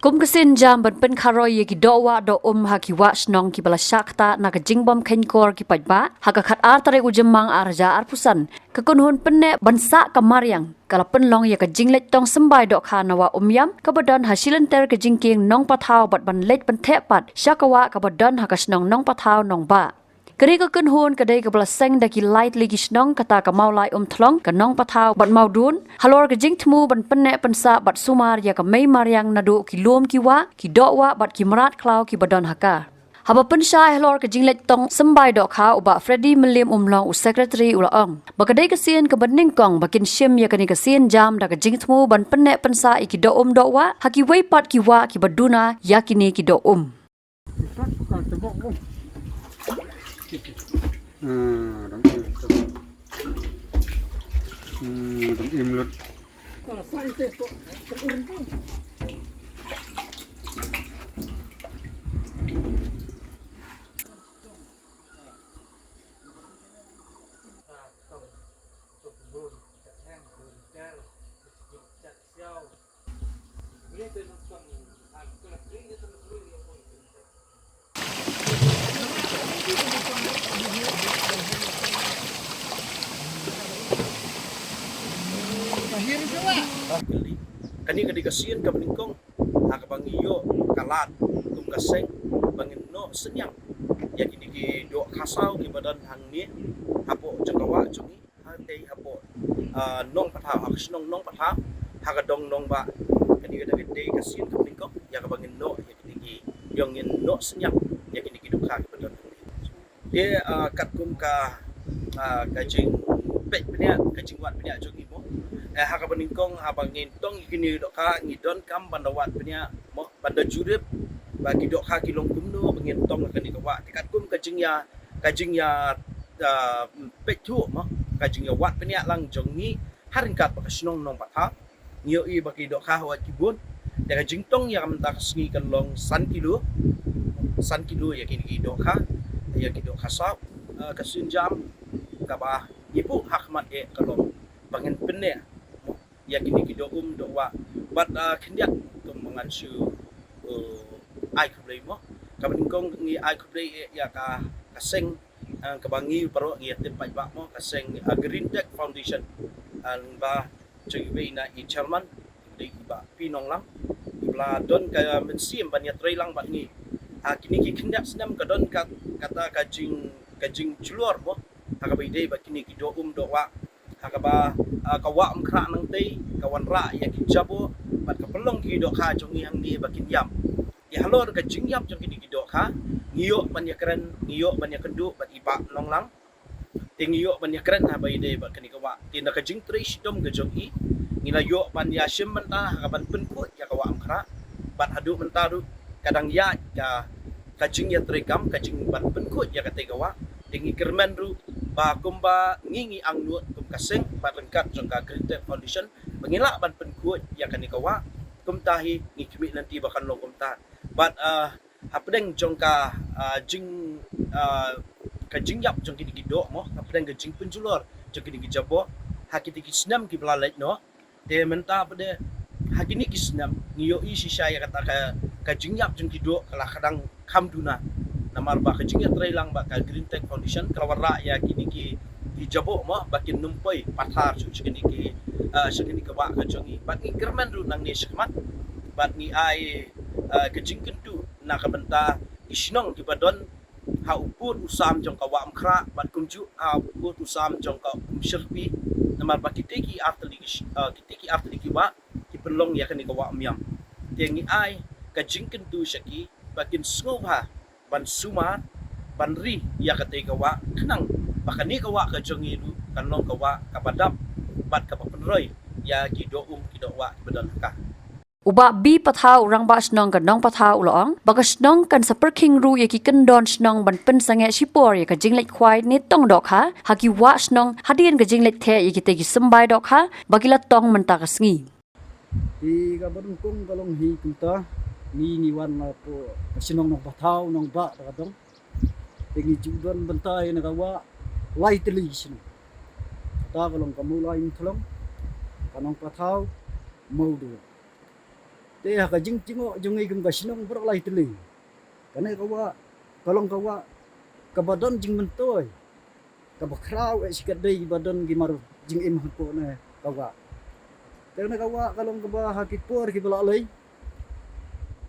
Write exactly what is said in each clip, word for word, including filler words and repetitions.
Kum ka sienjam ban pynkharoi ïa ki doh wah doh um ha ki wah shnong kiba la shah ktah na ka jingbym kheiñkor ki paidbah, ha ka khatar tarik u Jymmang arhajar arphew san, ka kynhun pynneh ban sah ka mariang ka la pynlong ïa ka jingleit tong symbai dohkha na Wah Umïam kaba don ha shilynter ka jingkieng Nongpathaw bad ban leit ban theh pat sha ka wah kaba don ha ka shnong Nongpathaw Nongbah. Kane ka kynhun ka dei kaba la seng da ki lai tylli ki shnong, kata ka Mawlai Umthlong, ka Nongpathaw bad Mawdun, halor ka jingthmu ban pynneh pynsah bad sumar ïa ka mei mariang naduh ki lum ki wah, ki doh wah bad ki mrad khlaw kiba don ha ka. Haba pynshai halor ka jingleit tong symbai dohkha, u Bah Freddy Mylliem Umlong, u Secretary, u la ong ba ka dei ka sien kaba nyngkong ba kin shim ïa kane ka sienjam da ka jingthmu ban pynneh pynsah ïa ki doh um doh wah ha kiwei pat ki wah kiba duna ïa kine ki doh um. Ah, dang im. Hmm, dang im lut. Kane ka dei ka sien kaba nyngkong ha kaba ngi ïoh ka lad kum ka seng ba ngin noh synñiang ïa kine ki dohkha saw kiba don hangne hapoh jong ka wah jong ngi. Hangtei hapoh, ah, Nongpathaw, ha ka shnong Nongpathaw, ha ka dong Nongbah. Kane ka dei ka sien kaba nyngkong ïa kaba ngin noh ïa kine ki, ïa ngin noh synñiang ïa kine ki dohkha kiba don. Te, ah, katkum ka, ah, ka jingpeit bniah, ka jingwad bniah jong ngi mo. Eh, ha kaba nyngkong haba ngin tong ïa kine ki dohkha ngi donkam ban da wad bniah mo, ban da jurip ba ki dohkha ki long kumno ba ngin tong ha kane ka wah. Te katkum ka jingïa, ka jingïa, ah, peit thuh mo, ka jingïa wad bniah lang jong ngi ha ryngkat bad ka shnong Nongpathaw. Ngi ïohi ba ki dohkha ha wah ki bun. Te ka jingtong ïa ka mynta ka sngi kan long san kilo. San kilo ïa kine ki dohkha, ïa ki dohkha saw. Ah, ka sienjam kaba ngi buh ha khmat eh ka long ba ngin pynneh ïa kine ki doh um doh wah. Bad, ah, khyndiat kum ba ngan shu, uh, ai khublei mo. Kaba nyngkong ngi ai khublei ïa ka, ka seng, ah, kaba ngi baroh ngi ïa tip paidbah mo, ka seng, ah, Green Tech Foundation. Ah, ba jong iwei na i chairman, i dei i Bah P. Nonglang, iba la don ka mynsiem ban ïatrei lang bad ngi. Ah, kine ki khyndiat snem ka don ka, kata ka jing, ka jingjulor mo, ha kaba ïadei bad kine ki doh um doh wah. Ha kaba, ah, ka wah Umkhrah Nangtei ka wanrah ïa ki jaboh bad ka pynlong ki dohkha jong ngi hangne ba kin ïam. Te halor ka jingïam jong kine ki dohkha ngi ïoh ban ïakren, ngi ïoh ban ïakynduh bad i Bah Nonglang. Te ngi ïoh ban ïakren haba ïadei bad kane ka wah. Te na ka jingtrei shitom ka jong i ngi la ïoh ban ïashim bynta ha kaban pynkhuid ïa ka wah Umkhrah. Bad haduh mynta ruh ka dang ïaid ka, ka jingïatreikam, ka jingban pynkhuid ïa katei ka wah. Te ngi kyrmen ruh ba kumba ngi ngi angnud kum ka seng bad ryngkat jong ka Green Tech Foundation ba ngin lah ban pynkhuid ïa kane ka wah. Kumta hi ngi khmih lynti ba kan long kumta. Bad, ah, hapdeng jong ka, ah, jing, ah, ka jingïap jong kine ki doh mo, hapdeng ka jingpynjulor jong kine ki jaboh ha kine ki snem kiba la leit noh. Te mynta pat de ha kine ki snem ngi ïohi shisha ïa kata ka, ka jingïap jong ki doh ka la ka dang kham duna. Namar ba ka jingïatreilang bad ka Green Tech Foundation ka la wanrah ïa kine ki, ki jaboh mo ba kin nym poi pathar sha kine ki, ah, sha kine ki wah ka jong ngi. Bad ngi kyrmen ruh nangne shakhmat bad ngi ai, ah, ka jingkyntu na ka bynta ki shnong kiba don ha u pud u sam jong ka wah Umkhrah bad kumjuh ha u pud u sam jong ka Umshyrpi. Namar ba kitei ki artylli ki sh-, ah, kitei ki artylli ki wah ki pynlong ïa kane ka wah Umïam. Te ngi ai ka jingkyntu sha ki ba kin sngewbha ban sumar ban ri ïa katei ka wah khnang ba kane ka wah ka jong ngi ruh kan long ka wah kaba dap bad kaba pynroi ïa ki doh um ki doh wah kiba don ha ka. U Bah B. Pathaw, u Rangbah Shnong ka Nongpathaw, u la ong ba ka shnong kan sa pyrkhing ruh ïa ki kyndon shnong ban pynsangeh shipor ïa ka jingleit khwai ne tong dohkha ha ki wah shnong hadien ka jingleit theh ïa kitei ki symbai dohkha ba ki la tong mynta ka sngi. Te kaba nyngkong ka long hi kumta, ngi ngi wan na ka shnong Nongpathaw, Nongbah da ka dong. Te ngi ju don bynta ïa na ka wah lai tylli ki shnong. Kata ka long ka Mawlai Umthlong, ka Nongpathaw, Mawdun. Te ha ka jingjngoh jong ngi kum ka shnong baroh lai tylli, kane ka wah ka long ka wah kaba don jingmyntoi kaba khraw eh shi katdei ba don ki mar jingim hapoh ne ka wah. Te kane ka wah ka long kaba ha ki por kiba la lei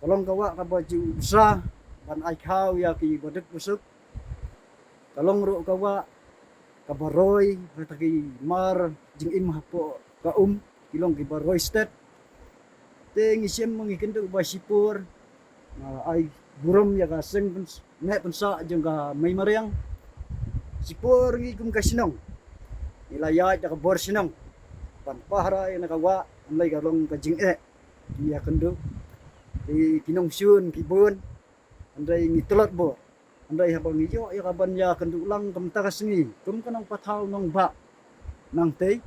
ka long ka wah kaba ju bsa ban ai khaw ïa ki baduk busuk. Ka long ruh ka wah kaba roi, kata ki mar jingim hapoh ka um ki long kiba roi stet. Te ngi shem ma ngi kynduh ba shipor, ah, ai burom ïa ka seng pyns-, neh pynsah jong ka Mei Mariang. Shipor ngi kum ka shnong ngi la ïaid da ka bor shnong ban pahara ïa kane ka wah, hynrei ka long ka jingeh. Ngi ïa kynduh, ki, ki nongshun ki bun, hynrei ngi tlot bor. Hynrei haba ngi ïoh ïa ka ban ïa kynduh lang kumta ka sngi kum ka nongpathaw nongbah, nangtei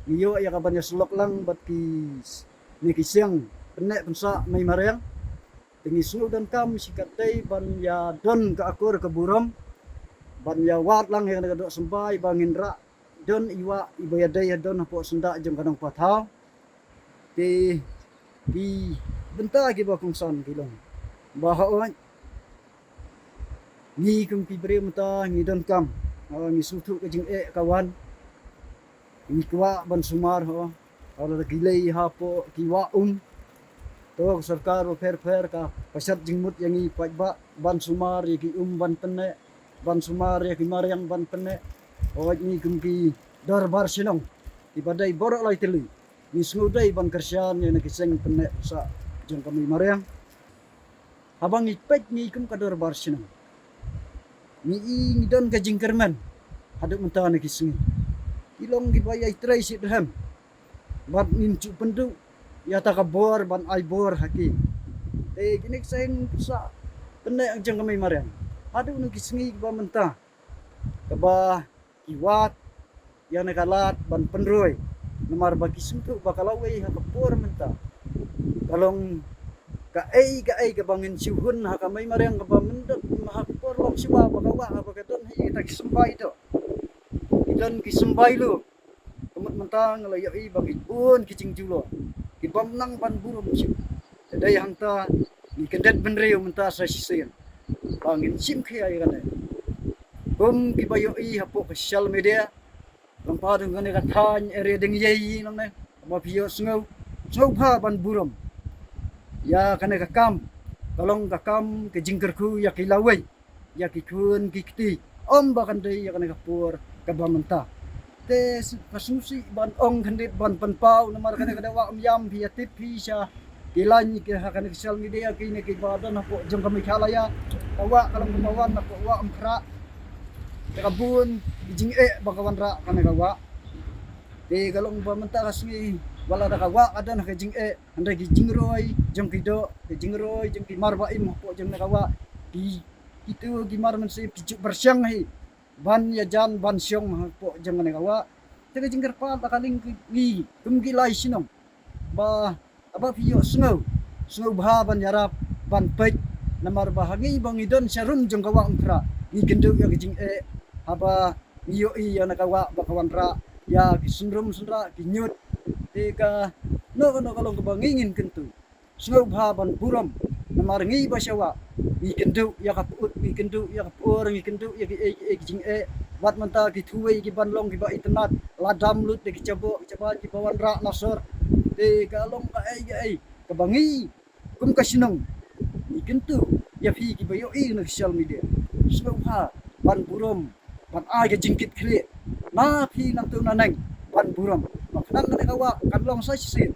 ngi ïoh ïa ka ban ïa slok lang bad ki, ne ki seng pynneh pynsah Mei Mariang. Te ngi sngew donkam shi katdei ban ïa don ka akor ka burom ban ïa wad lang ïa kane ka doh symbai ba ngin rah don i wah iba ïadei ïa don hapoh syndah jong ka nongpathaw. Te ki bynta kiba kongsan ki long ba hooid ngi kum ki briew mynta ngi donkam, ah, ngi sngewthuh ka jingeh ka wan, ngi kwah ban sumar ho, ha lada ki lei hapoh ki wah um. To ka sorkar ba pher pher ka pynshad jingmut ïa ngi paidbah ban sumar ïa ki um ban pynneh, ban sumar ïa ki mariang ban pynneh. Hooid ngi kum ki dorbar shnong kiba dei baroh lai tylli ngi sngewdei ban kyrshan ïa kine ki seng pynneh pynsah jong ka Mei Mariang. Haba ngi peit ngi kum ka dorbar shnong ngi i ngi don ka jingkyrmen haduh mynta na ki sngi. Ki long kiba ïai trei shitrhem bad ngim ju pynduh ïa kata ka bor ban ai bor ha ki. Te kine ki seng pynsah pynneh jong ka Mei Mariang haduh na ki sngi kiba mynta kaba ki wad ïa kane ka lad ban pynroi. Namar ba ki sngewthuh ba ka lawei ha ka por mynta ka long kaei kaei kaba ngin shu hun ha ka Mei Mariang kaba mynta ha ka por long shuwa ba ka wah haba ka don hi kita ki symbai doh, ki don ki symbai luh. Ka mut mynta nga la ïohi ba ki bun ki jingjulor ki bym nang ban burom shuh. Te dei hangta ngi kyndit bynriew mynta sa shisien ba ngin shim khia ïa kane. Kum kiba ïohi hapoh ka social media, long pa dang kane ka thaiñ area Ding Ïei long ne, ba phi ïohsngew, sngewbha ban burom ïa kane ka kam. Ka long ka kam ka jingkyrkhu ïa ki lawei, ïa ki khun ki kti, ym ba kan dei ïa kane ka por kaba mynta. Te s-, ka sngewsih ban ong khyndiat ban pynpaw namar kane ka dei wah ym ïam phi ïa tip phi sha ki lain ki ha kane ka social media kine kiba don hapoh jong ka Meghalaya. Ka wah ka long kaba wan hapoh wah Umkhrah. Te ka bun ki jingeh ba ka wanrah kane ka wah. Te ka long ba mynta ka sngi wat la da ka wah ka don ha ka jingeh, hynrei ki jingroi jong ki doh, ki jingroi jong ki mar ba im hapoh jong kane ka wah, ki, kito ki mar mynsiem ki ju pyrshang hi ban ïajan ban shong hapoh jong kane ka wah. Te ka jingkyrpad la ka ling ki, ngi kum ki lai shnong ba haba phi ïohsngew, sngewbha ban ïarap ban peit. Namar ba ha ngi ba ngi don sharum jong ka wah Umkhrah ngi kynduh ïa ka jingeh haba ngi ïohi ïa kane ka wah ba ka wanrah ïa ki synrum synrah ki ñiut. Te kano kano ka long kaba ngi ngin kyntu, sngewbha ban burom. Namar ngi ba sha wah ngi kynduh ïa ka pyut, ngi kynduh ïa ka por, ngi kynduh ïa kiei kiei ki jingeh. Wat mynta ki thwei ki ban long kiba itynnad, la dam lut da ki jaboh ki jaban kiba wanrah na sor. Te ka long kaei kaei kaba ngi kum ka shnong ngi kyntu ïa phi kiba ïohi na social media, sngewbha ban burom, ban ai ka jingkitkhlieh na phi nangtu naneng ban burom. Ba khnang kane ka wah kan long sa shisien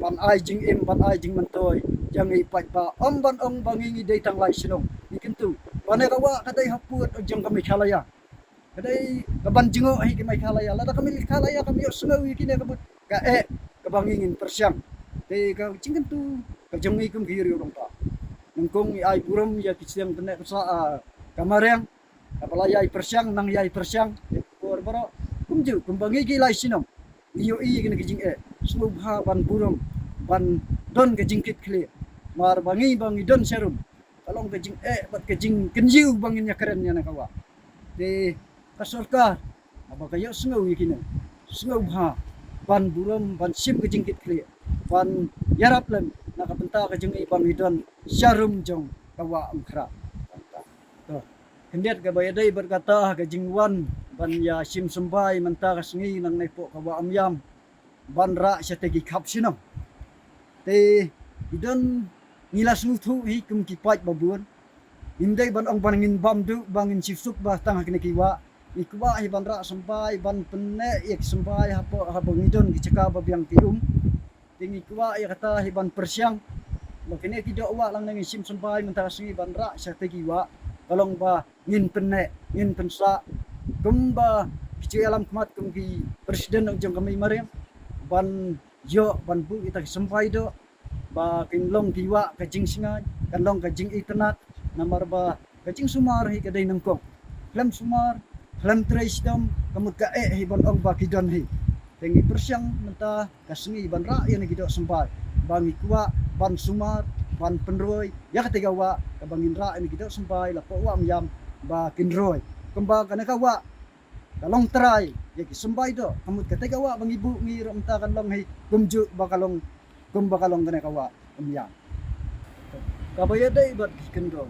ban ai jingim, ban ai jingmyntoi ïa ngi paidbah, ym ban ong ba ngi ngi dei tang lai shnong. Ngi kyntu ba kane ka wah ka dei hapdeng jong ka Meghalaya, ka dei ka ban jngoh hi ka Meghalaya. Lada ka Meghalaya kam ïohsngew ïa kine ka mut kaei kaba ngi ngin pyrshang. Te ka jingkyntu ka jong ngi kum ki riew rong ta, nyngkong ngi ai burom ïa ki seng pynneh pynsah, ah, ka Mariang, kaba la ïai pyrshang, nang ïai pyrshang. Te ka por baroh kumjuh kumba ngi ki lai shnong ngi ïohi ïa kine ki jingeh, sngewbha ban burom, ban don ka jingkitkhlieh. Namar ba ngi ba ngi don sharum, ka long ka jingeh bad ka jingkynjiw ba ngin ïakren ïa kane ka wah. Te ka sorkar haba ka ïohsngew ïa kine, sngewbha ban burom, ban shim ka jingkitkhlieh, ban ïarap lem na ka bynta ka jong i ba ngi don sharum jong ka Wah Umkhrah. To, khyndiat kaba ïadei bad kata ka jingwan ban ïa shim symbai mynta ka sngi nangne hapoh ka Wah Umïam ban rah sha tei ki khap shnong. Te i don, ngi la sngewthuh hi kum ki paid ba bun. Ngim dei ban ong ba ngin bam duh ba ngin shu suk ba tang ha kine ki wah. Ngi kwah hi ban rah symbai, ban pynneh ïa ki symbai hapoh haba ngi don ki jaka ba biang ki um. Te ngi kwah ïa kata hi ban pyrshang ba kine ki doh wah lane ngin shim symbai mynta ka sngi ban rah sha tei ki wah, ka long ba ngin pynneh, ngin pynsah kumba ki ju ïalam khmat kum ki president jong ka Mei Mariang, ban ïoh ban buh ïa kita ki symbai doh ba kin long ki wah ka jingsngaid, kan long ka jingitynnad, namar ba ka jingsumar hi ka dei nyngkong. Khlem sumar, khlem trei shitom, ka mut ka eh hi ban ong ba ki don hi. Te ngi pyrshang mynta ka sngi ban rah ïa kine ki doh symbai ba ngi kwah ban sumar, ban pynroi ïa katei ka wah, kaba ngin rah ïa kine ki doh symbai la hapoh Wah Umïam ba kin roi. Kumba kane ka wah ka long trai ïa ki symbai doh, ka mut katei ka wah ba ngi buh ngi ruh mynta kan long hi kumjuh ba ka long, kumba ka long kane ka Wah Umïam. Kaba ïadei bad ki kyndon,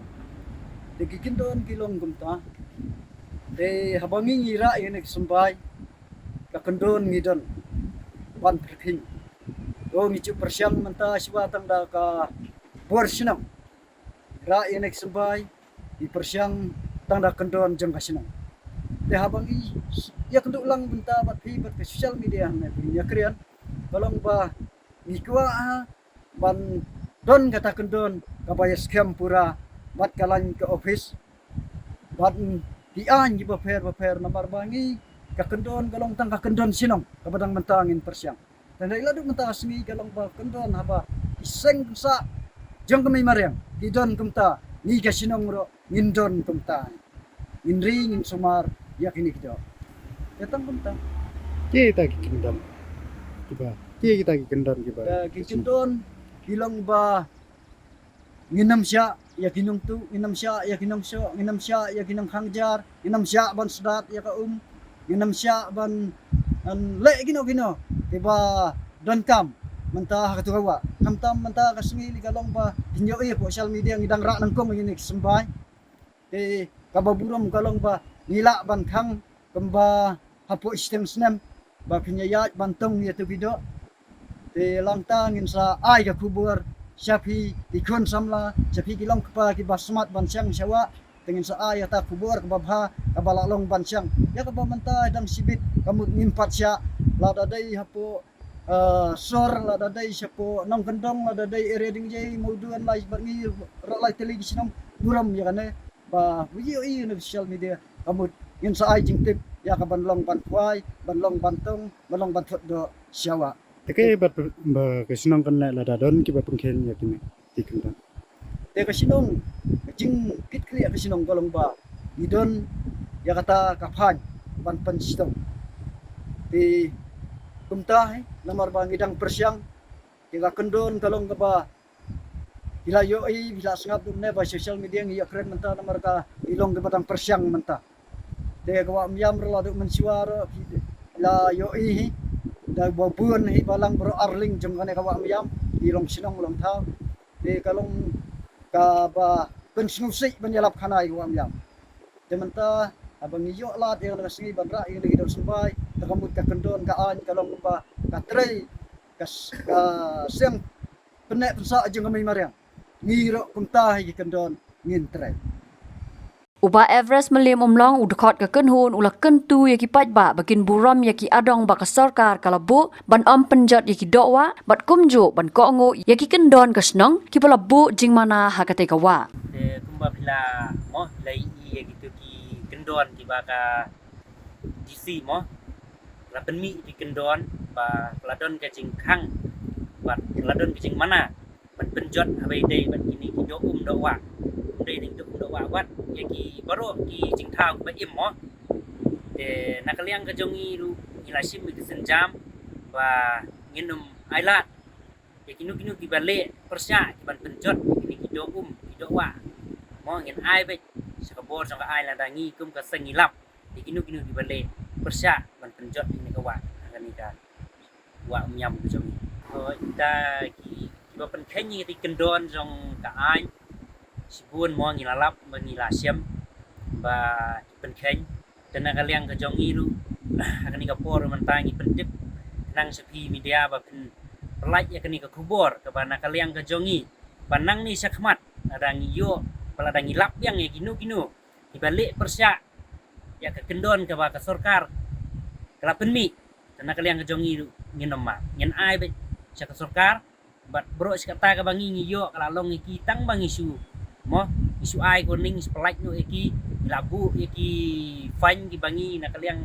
te ki kyndon ki long kumta. Te haba ngi, ngi rah ïa kine ki symbai, ka kyndon ngi don ban pyrkhing. To ngi ju pyrshang mynta shuwa tang da ka bor shnong. Rah ïa kine ki symbai, ngi pyrshang tang da kyndon jong ka shnong. Te haba ngi ïakynduh lang mynta bad phi bad ka social media hangne, phi ïakren, ka long ba ngi kwah ha ban don kata kyndon kaba ïaskhem pura bad ka lain ka office bad ki aiñ kiba pher bapher, namar ba ngi, ka kyndon ka long tang ka kyndon shnong kaba dang mynta ngin pyrshang. Te hynrei la duh mynta ka sngi ka long ba kyndon haba ki seng kynsah jong ka Mei Mariang ki don kumta, ngi ka shnong ruh ngin don kumta. Ngin ri, ngin sumar ïa kine ki doh. Te tang kumta. Ki kita ki kyndon kiba, ki kita ki kyndon kiba, eh, ki kyndon ki long ba ngin ym shah ïa ki nongtuh, ngin ym shah ïa ki nongshoh, ngin ym shah ïa ki nongkhang jar, ngin ym shah ban sdat ïa ka um, ngin ym shah ban, ban leh kino kino kiba donkam mynta ha kato ka wah. Khamtam mynta ka sngi lei ka long ba phin ïohi hapoh social media ngi dang rah nyngkong ïa kine ki symbai. Te kaba burom ka long ba ngi lah ban khang kumba hapoh shiteng snem ba phin ïaid ban tong ïa kito ki doh. Te nangta ngin sa ai ka khubor sha phi ki khun samla, sha phi ki long kpa kiba smat ban shong sha wah. Te ngin sa ai ïa kata ka khubor kaba bha kaba la long ban shong. Ïa kaba mynta dang shibit ka mut ngim pat shah, lada dei hapoh, eh, sor, lada dei shapoh Nongkyndong, lada dei area Diengjei, Mawduan, lai bad ngi ruh lai tylli ki shnong burom ïa kane. Ba wi ïohi na social media ka mut ngin sa ai jingtip ïa ka ban long ban khwai, ban long ban tong, ban long ban thot doh sha wah. Te kaei bad ba ka shnong kan leh lada don kiba pynkheiñ ïa kine ki kyndon? Te ka shnong, ka jingkitkhlieh ka shnong ka long ba ngi don ïa kata ka phang ban pynshitom. Te kumta hi namar ba ngi dang pyrshang, te ka kyndon ka long kaba phi la ïohi, phi la sngap duh mynne ba social media ngi ïakren mynta namar ka i long kaba dang pyrshang mynta. Te ka Wah Umïam ruh la duh mynshuwa ruh phi la ïohi hi da ba bun hi balang baroh arliang jong kane ka Wah Umïam, i long shnong long thaw. Te ka long kaba pynsngewsih ban ïalap khana ïa ka Wah Umïam. Te mynta haba ngi ïoh lad ïa kane ka sngi ban rah ïa kine ki doh symbai, te ka mut ka kyndon ka aiñ ka long ba ka trei ka s-, ka seng pynneh pynsah jong ka Mei Mariang. Ngi ruh kumta hi ki kyndon ngin trei. U Bah Everest Mylliemumlong u dkhot ka kynhun u la kyntu ïa ki paidbah ba kin burom ïa ki adong ba ka sorkar ka la buh ban ym pynjot ïa ki doh wah bad kumjuh ban kohnguh ïa ki kyndon ka shnong kiba la buh jingmana ha katei ka wah. Te kumba phi la, mo, phi la ïohi ïa kito ki kyndon kiba ka D C, mo, la pynmih ïa ki kyndon ba ka la don ka jingkhang bad ka la don ka jingmana ban pynjot haba ïadei bad kine ki doh um doh wah. Ym dei tang ki doh um doh wah, wat ïa ki baroh ki jingthaw kiba im, mo. Te na ka liang ka jong ngi ruh ngi la shim ïa ki sienjam ba ngin ym ailad ïa kino kino kiba leh pyrshah ki ban pynjot ïa kine ki doh um ki doh wah. Mo, ngin ai beit sha ka bor jong ka aiñ lada ngi kum ka seng ngi lap ïa kino kino kiba leh pyrshah ban pynjot ïa kane ka wah, ha kane ka Wah Umïam ka jong ngi. To kita ki, ki Ba pynkheiñ ïa ki kyndon jong ka aiñ, shibun mo ngi la lap ba ngi la shem ba ki pynkheiñ. Te na ka liang ka jong ngi ruh, ha kane ka por mynta ngi pyntip nang sha phi media ba phin pynlait ïa kane ka khubor kaba na ka liang ka jong ngi ba nangne shakhmat lada ngi ïoh ba lada ngi lap biang ïa kino kino kiba leh pyrshah ïa ka kyndon kaba ka sorkar ka la pynmih, te na ka liang ka jong ngi ruh ngin ym map, ngin ai beit sha ka sorkar. Bad baroh shi katta kaba ngi ngi ïoh ka la long ïa ki tang ba ngi shu, mo, ngi shu ai ko ning, ngi shu pynlait noh ïa ki, ngi la buh ïa ki fine kiba ngi na ka liang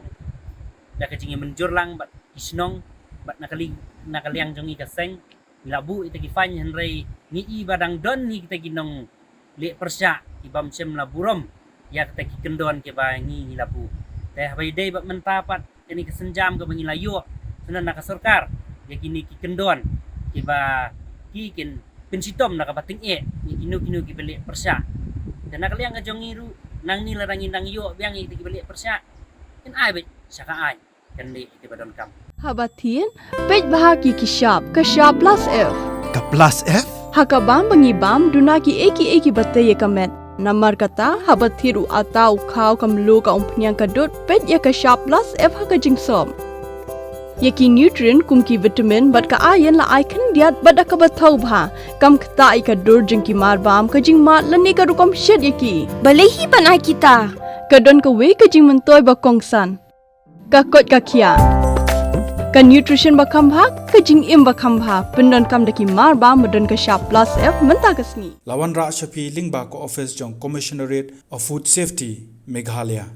da ka jingïamynjur lang bad ki shnong, bad na ka liang, na ka liang jong ngi ka seng ngi la buh ïa kita ki fine, hynrei ngi i ba dang don hi kita ki nong leh pyrshah ki bym shym la burom ïa kita ki kyndon kiba ngi ngi la buh. Te haba ïadei bad mynta pat kane ka sienjam kaba ngi la ïoh sha na ka sorkar ïa kine ki kyndon kiba ki kin pynshitom na kaba tyngeh ïa kino kino kiba leh pyrshah. Te na ka liang ka jong ngi ruh nangne lada ngi nang ïoh biang ïa kita kiba leh pyrshah, kin ai beit sha ka aiñ. Kan leh ïa kiba donkam. Haba thied, peit bha ïa ki shap, ka shap plus F. Ka plus F? Ha ka bam ba ngi bam, duna kiei kiei kiba tei ïa ka met. Namar kata, haba thied u atta, u khaw, ka mluh, ka umphniang, ka dud, peit ïa ka shap plus F ha ka jingsop. Ïa ki nutrient kum ki vitamin bad ka iron la ai khyndiat bad da kaba thaw bha. Kam ktah ïa ka dur jong ki mar bam, ka jingmad lane ka rukom shet ïa ki. Balei hi ban ai kita? Ka don kawei ka jingmyntoi ba kongsan. Ka koit ka khiah. Ka nutrition ba kham bha, ka jingim ba kham bha. Pyndonkam da ki mar bam ba don ka shap plus F mynta ka sngi. La wanrah sha phi lyngba ka office jong Commissionerate of Food Safety, Meghalaya.